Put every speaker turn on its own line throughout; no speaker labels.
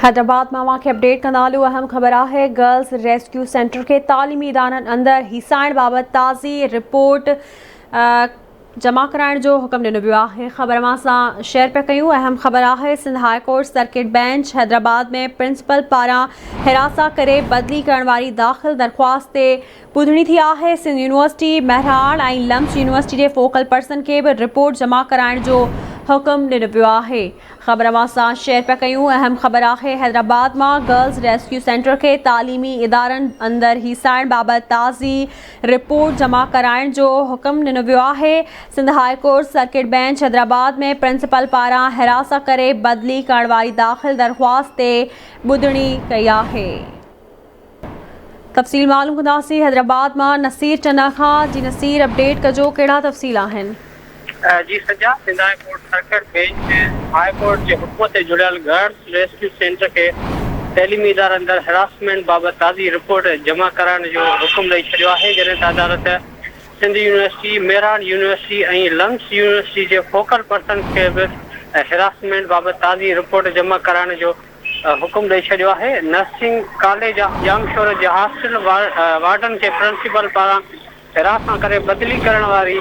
حيدرآباد مان اوهان کي اپڊيٽ ڪندا هلون اهم خبر آهي گرلز ريسڪيو سينٽر کي تعليمي ادارن اندر هيسائڻ بابت تازي رپورٽ جمع ڪرائڻ جو حڪم ڏنو ويو آهي خبر اوهان سان شيئر پيا ڪيون اهم خبر آهي Sindh high court circuit bench Hyderabad ۾ principal پاران هراسان ڪري بدلي ڪرڻ واري داخل درخواست تي ٻڌڻي ٿي آهي Sindh university Mehran ۽ LUMHS university جي فوڪل پرسن کي به رپورٽ جمع ڪرائڻ جو حڪم ڏنو ويو آهي خبر اوهان سان شيئر پيا ڪيون اهم خبر آهي حيدرآباد مان گرلز ريسڪيو سينٽر کي تعليمي ادارن اندر هيسائڻ بابت تازي رپورٽ جمع ڪرائڻ جو حڪم ڏنو ويو آهي Sindh high court circuit bench Hyderabad ۾ principal پاران هراسان ڪري بدلي ڪرڻ واري داخل درخواست تي ٻڌڻي ڪئي آهي. تفصيل معلوم ڪنداسين حيدرآباد مان نصير چنا کان جي نصير اپڊيٽ ڪجو ڪهڙا تفصيل آهن.
جي سجا Sindh high court circuit bench high court جي حڪم تي جڙيل گرلز ريسڪيو سينٽر کي تعليمي ادارن اندر هراسمينٽ بابت تازي رپورٽ جمع ڪرائڻ جو حڪم ڏئي ڇڏيو آهي جڏهن ته عدالت Sindh university, Mehran university ۽ LUMHS university جي فوڪل پرسنز کي به هراسمينٽ بابت تازي رپورٽ جمع ڪرائڻ جو حڪم ڏئي ڇڏيو آهي، نرسنگ ڪاليج آف ڄامشورو جي هاسٽل وارڊن کي پرنسپل پاران هراسان ڪري بدلي ڪرڻ واري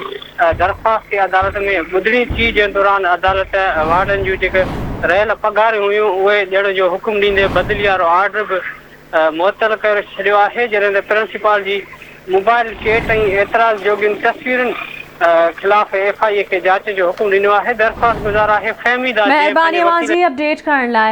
درخواست تي عدالت ۾ ٻڌڻي ٿي جنهن دوران عدالت وارڊن جون جيڪي رهيل پگهاريون هيون اهي ڏيڻ جو حڪم ڏيندي بدلي وارو آرڊر به معطل ڪري ڇڏيو آهي جڏهن ته پرنسپال جي موبائل چيٽ ۽ اعتراض جوڳين تصويرن خلاف ايف I اي کي جاچ جو حڪم ڏنو آهي درخواست گذار آهي فهميده جنهن
مهرباني
پنهنجي
اوهان
وڪيل
جي اپڊيٽ ڪرڻ لاء.